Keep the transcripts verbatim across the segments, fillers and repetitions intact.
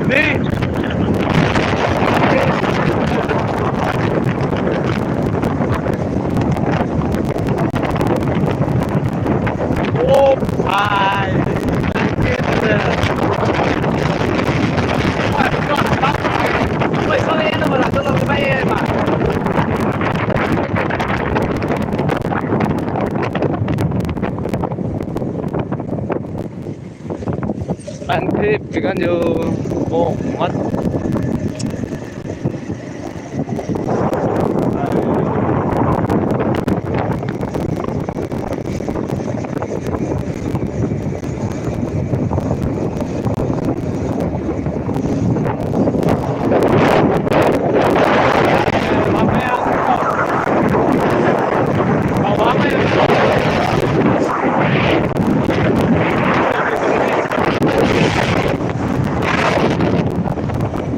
Ni. Oh, bhai. Langthip pikan yo, oh, mat.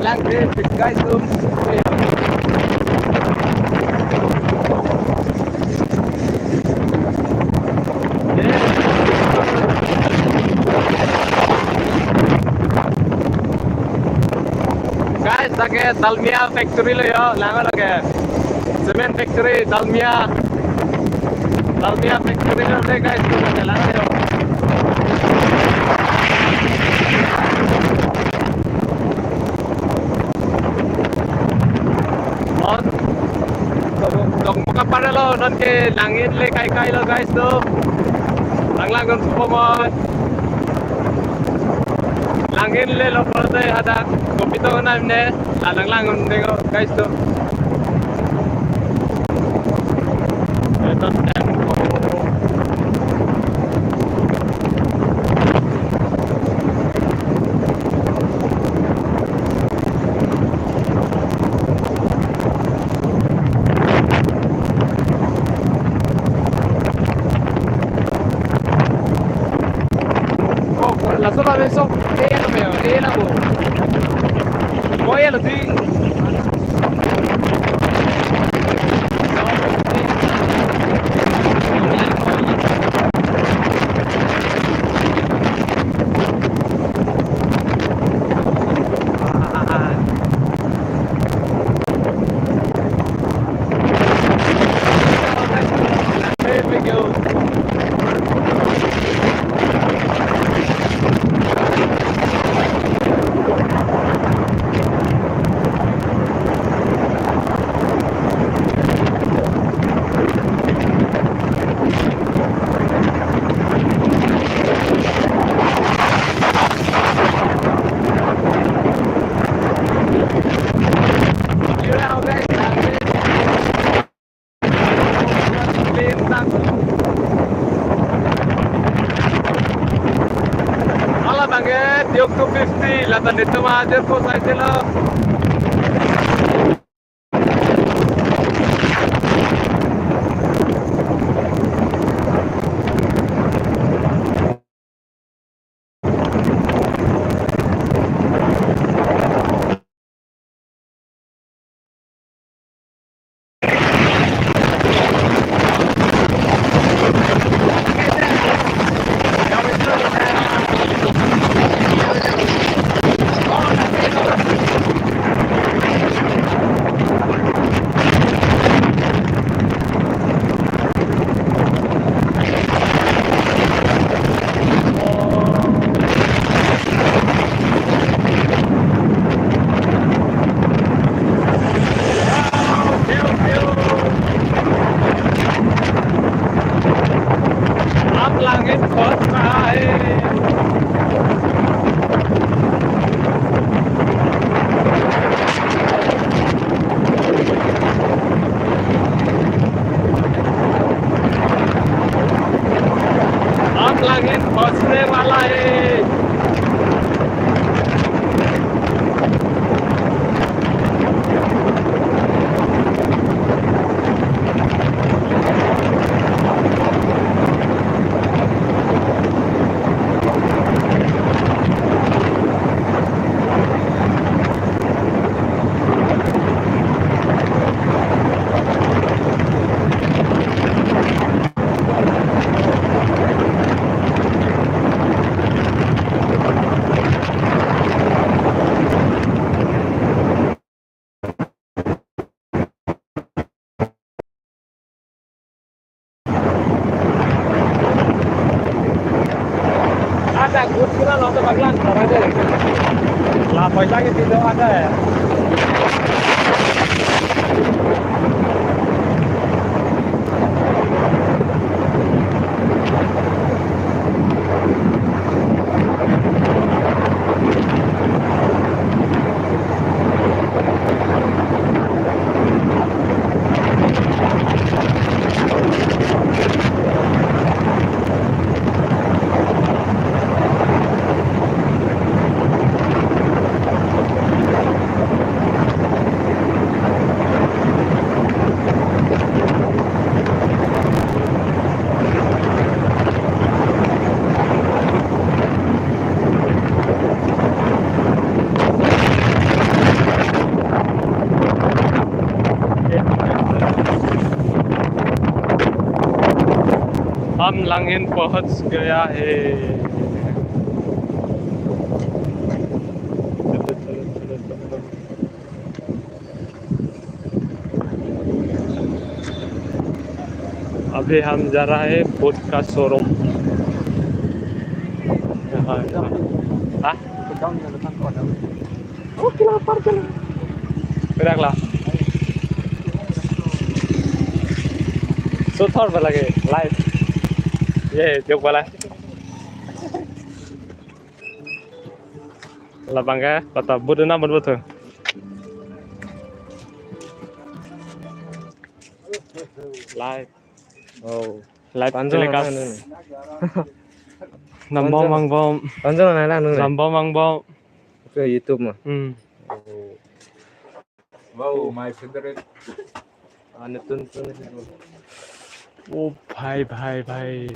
Langthip, guys, tuh. Guys, lake Dalmia factory lo yo, lang lake. Cement factory, Dalmia. Dalmia factory lo le guys, tu lake lang yo. Non, dong muka pada lo, non ke langin le kai kai lo guys tu. Lang lang non supomon. Langin le lo pala te hadak, kopi to na ne. Alang lang un dego, guys, to. Ito, tempo. Oh, laso la beso, eh, lo meo, eh, la bo. Oh, eh, lo di. Hala bangke Duke two fifty, lata netum ajer ko sai telo. आप लांगेत बहुत रहा है। आप लांगेत पहुंचने वाला है। Good pura lo to baglan, sarai de. La paisa ke pido ada ya. हम लांगेन पहुंच गया है। चलो, चलो, चलो, चलो। अभी हम जा रहा है बोट का शोरूम। यहाँ, यहाँ। हाँ? Oke, lapar, jalan. Berak lah. Sutor ba lagi, live. Ye, jok bala. Labang ke, kota boot na boot boot. Live. Oh. Live Panjang telecast. Mana ini? Nambom Panjang. Mangbom. Panjang mana anu ni? Nambom mangbom. Ke YouTube mah. Hmm. Oh. Wow, my favorite. Anu tun tun. Oh, bhai, bhai, bhai.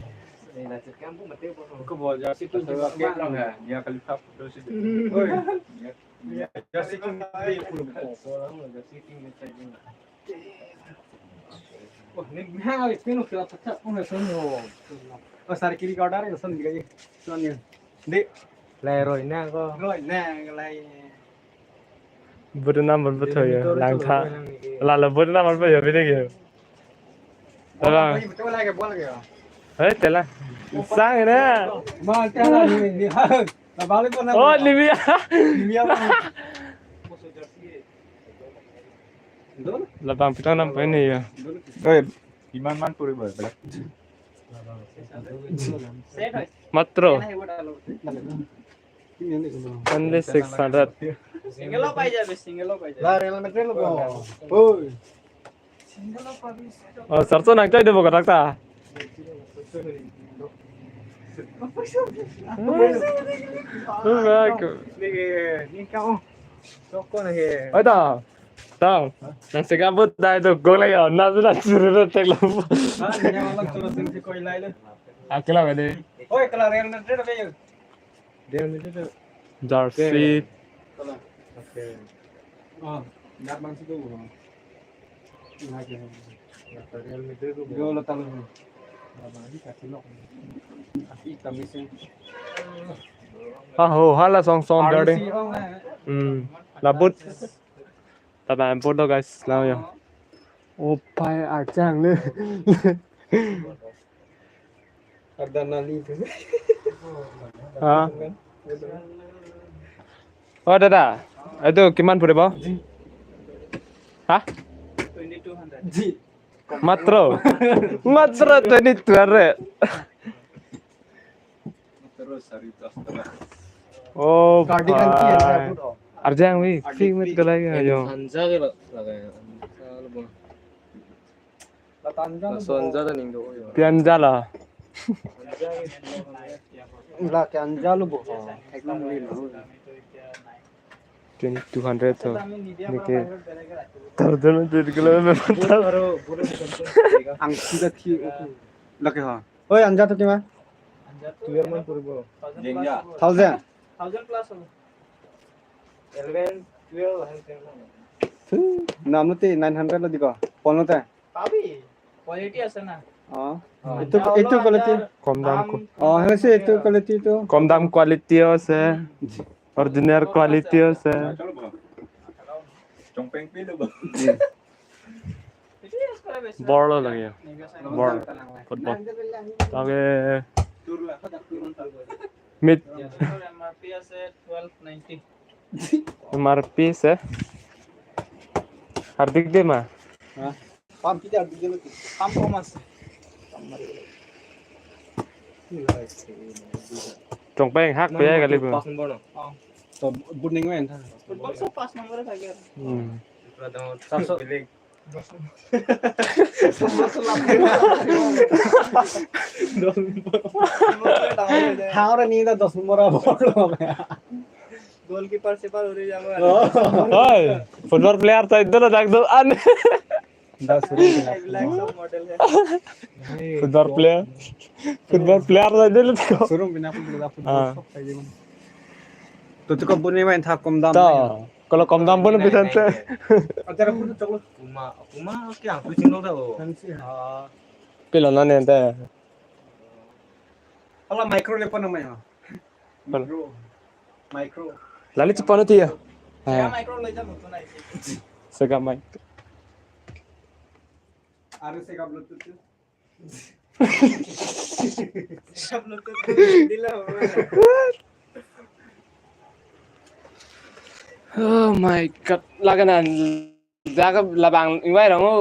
Ko bol jersey tu juga ke long hai. Dia kali tap tu sih. Oi. Dia, dia jersey tu dia puluh. Wah, ni mahal, pinu kira pecah. Oh, son ho. Oh, sari kiri ka order ya, son diga ye. Son ye. Di. Lai roi na ko. Roi na, lai. Boot na boot boot hoyo, langtha. Lalo boot na boot boot hoyo, bini hoyo. Tara. Bola ke, bola ke. Hei, tela. Sang na. Ma, tela ni, ni. Na balik pun. Oh, Livia. Livia. Labang pitang nam pen ni ya. Oi, কিমান মান পৰিব এইবিলাক? মাত্ৰ। Only six hundred. Single ও পাই যাবে, single ও পাই যাবে। La Real Madrid lo bo. Oi. অ, চাৰিশ নাংটাই দিব কথা তা। Ni, ni kau. Soko na he. Oi, ta. Tang, nang sega boot dai tu gol lagi, oh, na sudah suruh tek lo. Ah, ni yang orang suruh sing si koi lai le. Akila bade. Oi, kala Real Madrid apa ya? Real Madrid tu. Jersey. Kala. Oke. Oh, dak man situ. Nah, Real Madrid tu. Yo, lo talu. Apa lagi kasih lo. Kasih kami sih. Ha ho, hala song song R D C dade. Hmm. Labut. Tata ampun to, guys, lang yo. Opai arjang le. Ardanali itu. Ha? Oh, দাদা, এইটো কিমান পৰিব? হা? Twenty two hundred. জি। মাত্ৰ? মাত্ৰ twenty two hundred. Oh, cardigan ki hai, bhai. Arjang wi, fik mit kalai ga yo. Anja ke la-, laga ya. Anja lo bo. Laso anja ta ning do yo. Pianja la. La ke anja lo bo. Ekdom muli lo. Twenty two hundred to. Niki. Tarjan twenty kilo. Ang sudah thi. Lake ha. Oi, anja to kima? Twelve মান পৰিব। জেংগা। Thousand? Thousand plus হ'ব। Eleven, twelve, আহে twelve হ'ব। Thu, নাম নতে nine hundred lo দিব। পনতে। পাবি। Quality আছে না। অ। অ। এইটো, এইটো quality। কম দাম দাম ক-, অ, হৈছে এইটো quality টো। কম দাম quality ও আছে। Original quality ও আছে। Ball lo lagi ya. Ball. Football. Lagi. Mit. M R P আছে twelve ninety. M R P আছে। হাৰ্দিক দে মা। হা? পাম কেতিয়া হাৰ্দিক দে? পাম কম আছে। Tongpeng hak pe ya kali bu. পাঁচ নম্বৰ ন? অ। তো বুট নিঙ এন থা। ফুটবল চব পাঁচ নম্বৰে থাকে আৰু। Hmm. Hang ora ni da দশ নম্বর abang lo. গোলকিপাৰ চিপাৰ উৰি যাব আৰু। Oi, football player to idol dak do an. Da suru. এইবিলাক চব মডেল হে। Football player. Football player to idol ko. Suru bina pun da football Ah. Sok kaji man. To tu ko bun ni main tha kom dam. To, kalau kom dam pun bisa te. Acara pun choklo. Puma, Puma ke aku chinglo da o. Pilo na ne te. Ala micro le pon namanya. Pon. Micro. Micro. Lali chepon ti ya. Saya micro le jam tu na isi. Sega mic. Are sega Bluetooth tu. Sega Bluetooth tu. Dila. Oh my God. Laganan. Jaga labang ingwai rong o.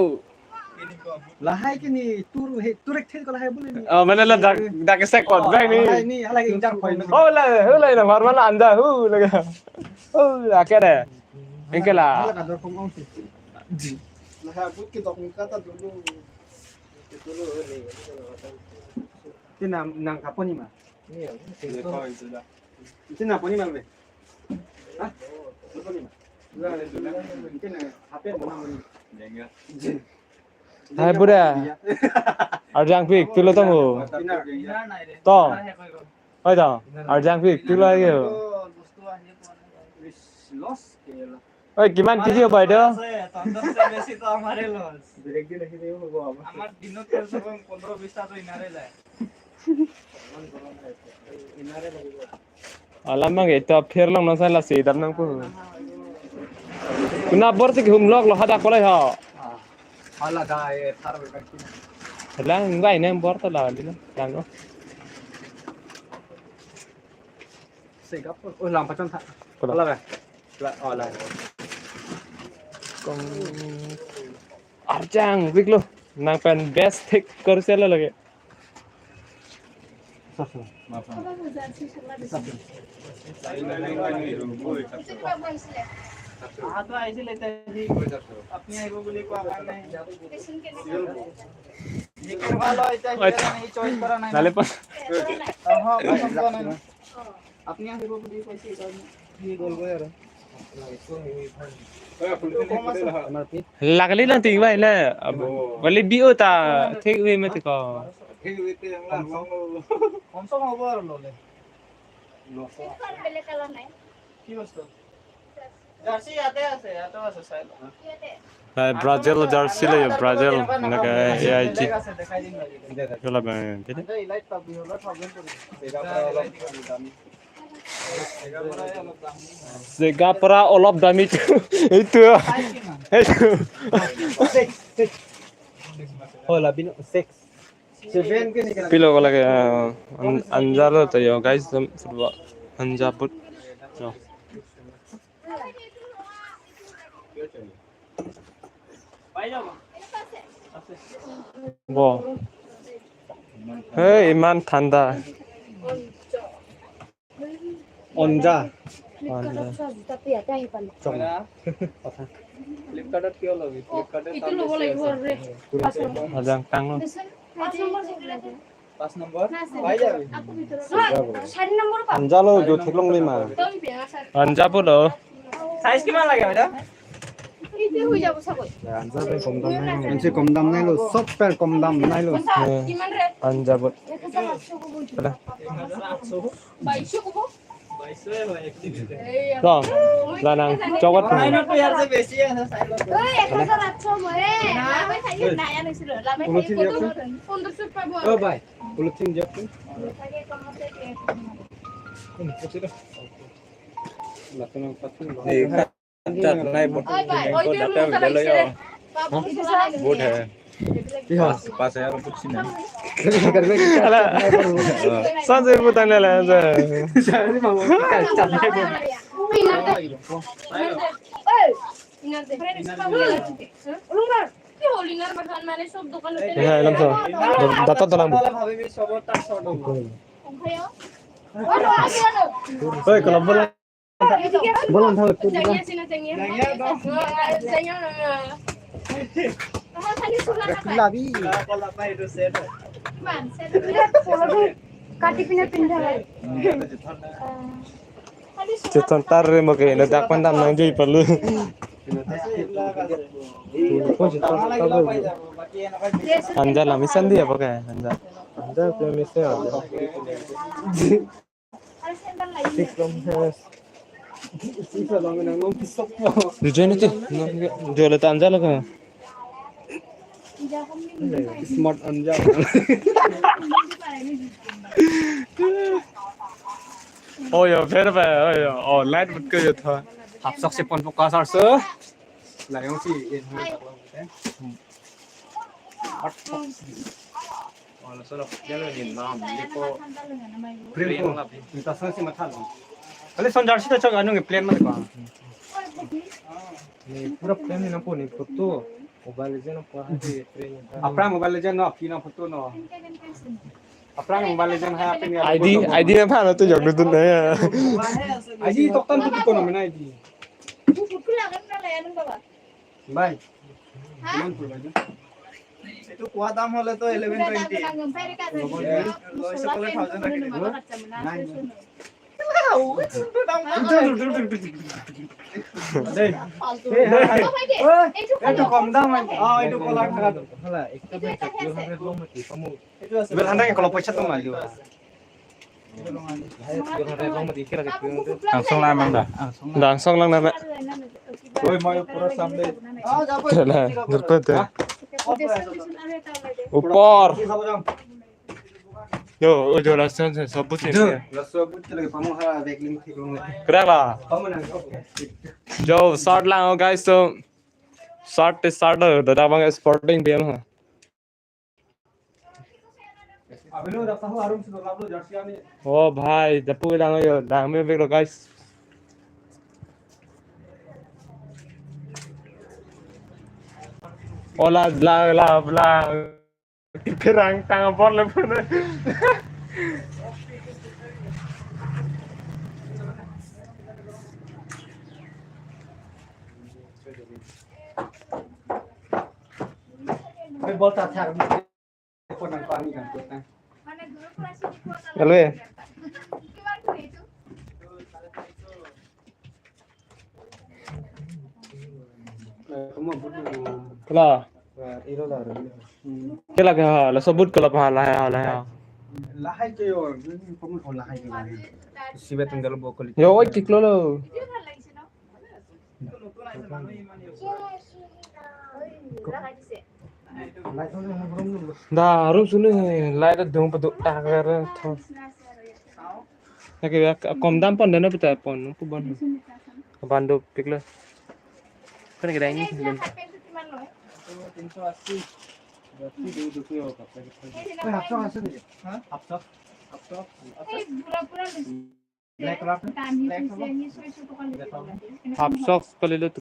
Lahai ke ni tur he turek thil ko lahai bule ni. Oh, mana la dak dak sekot bang ni. Lahai ni halai injar point. Oh la, oh la na normal anda hu laga. Oh la kere. Engke la. Halai kadar kong ong si. Lahai but ke dok ni kata dulu. Tina nang kapo ni ma. Iya. Tina po ni ma be. Hah? Apa ni ma? Hai bura. Arjang pik, pilo tong ho. To. Oi to. Arjang pik, pilo ayo. Oi, কিমান কেজি হ'ব এইটো? আছে, তহঁততছে বেছি তো আমাৰে loss. Break দি ৰাখি দিব হ'ব আমাৰ। আমাৰ দিনত তেল চাব পোন্ধৰ বিশটা তো ইনাৰে যায়। Alam mang ito appear lang nasa lasi dam nang pu. Kuna bor si humlok lo hadak kolai ha. Hala da e thar be kan. Lang bai nang bor to la di lang. Sega po. Oh, lampa chon tha. Kola. Hala be. La, oh, la. Kong Arjang pik lo. Nang pen best thik korselo lage. আপুনি আহিব বুলি কোৱা কাৰণে। জিকিৰ ভাল হয়, এতিয়া সিহঁতে মানে চইচ কৰা নাই। Dale pa. অহ, পচন্দ কৰা নাই। আপুনি আহিব বুলি কৈছে, সেইকাৰণে। সি গ'লগৈ আৰু। Lagli lang tingbai na. Wali bio ta thik hui mati ko. কম চম হ'ব আৰু ল'লে। কি বস্তু? জাৰ্চি ইয়াতে আছে, ইয়াতেও আছে, চাই লওক। Hai, Brazil jersey lo yo, Brazil. Naga A I G. বেলেগ আছে, দেখাই দিম লাগিলে। Yola bang, gitu. আচ্ছা, ইলাইট পাবি, অলপ প্ৰব্লেম কৰিব। জেগা পৰা অলপ দামী। জেগা পৰা অলপ দামী। এইটো। চাইজ কিমান? এইটো। Six, six. Oh, labino, six. Seven ke ni kena. Pilo ko lage, ah, an-, anjalo to yo, guys, tum football. Anja put. Yo. Bo. Hey, ইমান ঠাণ্ডা। অঞ্জা। অঞ্জা। ফ্লিপকাৰ্টত চোৱা জোতাটো ইয়াতে আহি পালে। চকনা। কথা। ফ্লিপকাৰ্টত কিয় ল'বি? ফ্লিপকাৰ্টত এইটো ল'ব লাগিব আৰু ৰে। পাঁচ নম্বৰ। অ, যাং, টাং ন। দেচোন, পাঁচ নম্বৰ জোতাটো। পাঁচ নম্বৰ? না, আছে। পাই যাবি। আকৌ ভিতৰত। নহয়, চাৰি নম্বৰ পাম। Anja lo, jo theklong le ma. তই বিয়া চাৰি। Anja po lo. চাইজ কিমান লাগে বাইদেউ? এইটোৱে হৈ যাব চাগৈ। Anja pe kom dam nai lo. Ansi kom dam nai lo, sob pe kom dam nai lo. পঞ্চাশ, কিমান ৰে? Anja po. এক হাজাৰ আঠশ ক'ব এইটো। Ada. এক হাজাৰ আঠশ। বাইশশ ক'ব। বাইশশই হয়, এক টিভিতে। এইয়া। Ro, lanang, chokot. নাইনতো ইয়াৰ যে বেছি আছে, চাই লওক। ঐ, এক হাজাৰ আঠশ মই, এ, লাভে খাই নাই আনিছিলো। লাভে খাই কত? পোন্ধৰশত পাব। অ, ভাই, পলিথিন দিয়কচোন। এই কাটাত নাই, বহুত। ঐ, ভাই, ওই যে দাতা ৰুম এটা উলিয়াই লৈ লাগিছে ৰে। যাওঁ। বহুত হে। কি হয়? পাঁচ হাজাৰ বহুত চিন নাই। Ala. Sanjay putang na la, sanjay. Ya, alam so. Data to lang bu. Oi, kalau bola. Bola thang tu. Labi. Kati pina pindah. Chetan tar re mo ke, na dak pandam nang jui perlu. Anja la misan dia pakai, anja. Anja pia misan anja. Six long has. Design itu, jual ta anja la ka. Smart anja. Oh ya, fair ba, oh ya, oh light but ke ya tha. Hapsok si pon focus arse. Layong si in. Oh, solo, dia lo ni nam, dia ko. Print ko. Minta sang si matha lo. Kali son jersey ta chok anu nge plan ma ko. Ni pura plan ni nampo ni photo. Mobile Legend nampo ha di plan ni. Apra Mobile Legend no, ki no photo no. Apra Mobile Legend ha apni. I D, I D na phan tu jok dun na ya. I D toktan tu ko no mena I D. Bhai. হা? কিমান পৰিব এইটো? এইটো কোৱা দাম হ'লে তো eleven twenty. লইছে ক'লে থাউজেণ্ড ৰাখি দিব। নাই, নাই। দেই। ফাল্টু। এই, এই, এই, ফাল্টু। এইটো কম দাম হয়। অ, এইটো কলাৰ থাকাটো। Hala, ekta bag twelve hundred long mati, kamu. Twelve hundred ke kalau pochet tuh maju. Angsong lang nang da. Angsong lang nang da. Oi, mau pura sampai. Chalo, durpet hai. Upor. Yo, o jo restaurant se sob bus se. Krak la. Jo, short lang, oh, guys, so short te short, dada bang sporting biam ha. Oh bhai, dapu lang yo, lang me bek lo guys. Ola la la la. Perang tang bor le pun. Bol ta thar. Hello. Kela. Kela ke ha, la sebut kela pa lahai, lahai. Lahai ke yo, kamu oh lahai ke lahai. Sibe tunggal bokol. Yo, oi, tiklo lo. Da, arum sunu he, light dung padu agar tho. Oke, ya, kom dam pon dana pita pon, pu bon. Bando piklo. Kan kira ini. Half socks kalilo.